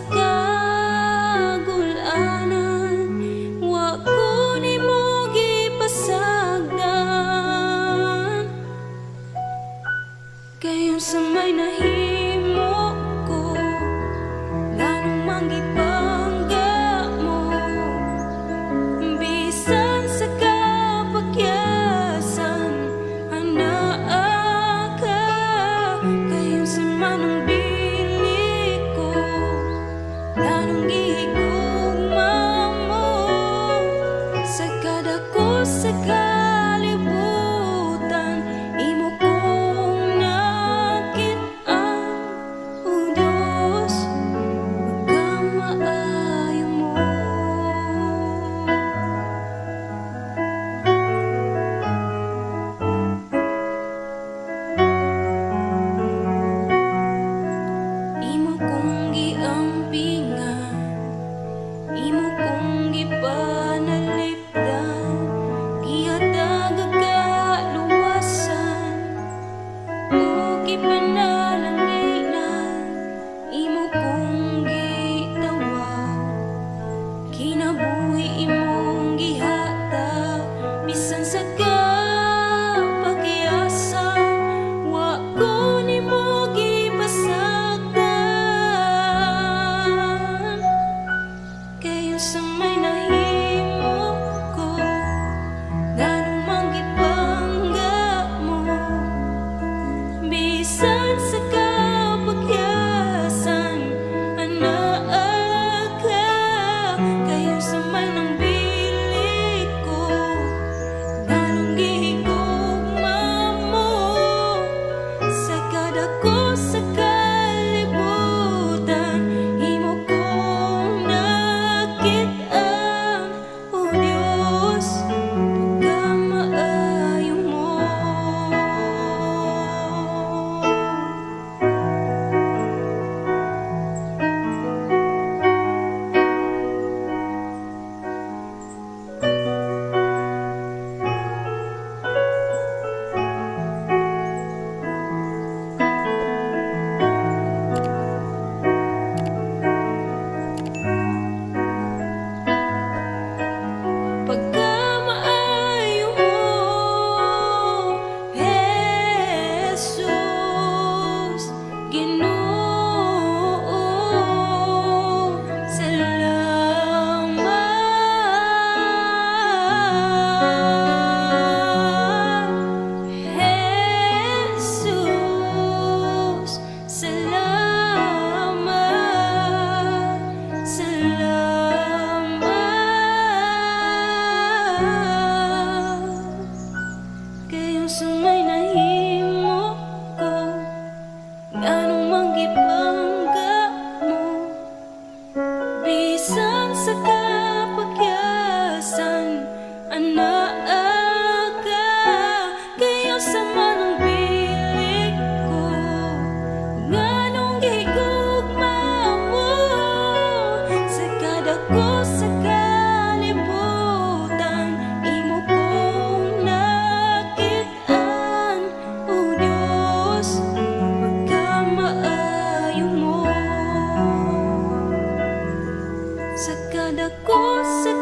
Sa kagulanan, wa ko nimo gipasagdan. Kay unsa may nahimo ko, nganong man gipangga mo? Bisan sa kapakyasan, anaa ka. Kay unsa man ang dili ko, nganong gihigugma mo? Sa kadako sa kalibutan, imo kong nakit-an. O Diyos, pagkamaayo mo. Imo kong giampingan, imo kong gipanalipdan, gihatag og kaluwasan ug gipanalanginan. Imo kong gitawag, kinabuhi imong gihatag, bisan sa kapakyasan, wa ko nimo gipasagdan. Kay unsa may nahimo ko, nganong man gipangga mo? Bisan sa kapakyasan, anaa ka. Kay unsa man ang dili ko, nganong gihigugma mo? Sa kadako sa kalibutan, imo kong nakit-an. O Diyos, pagkamaayo mo. Pagkamaayo mo, Jesus, Ginoo, salamat. Jesus, salamat, salamat. Kay unsa may nahimo ko, nganong man gipangga mo? Bisan sa kapakyasan, anaa ka. Kay unsa man ang dili ko, nganong gihigugma mo? Sa kadako sa kalibutan, imo kong nakit-an. O Diyos, pagkamaayo mo. Sa kadako sa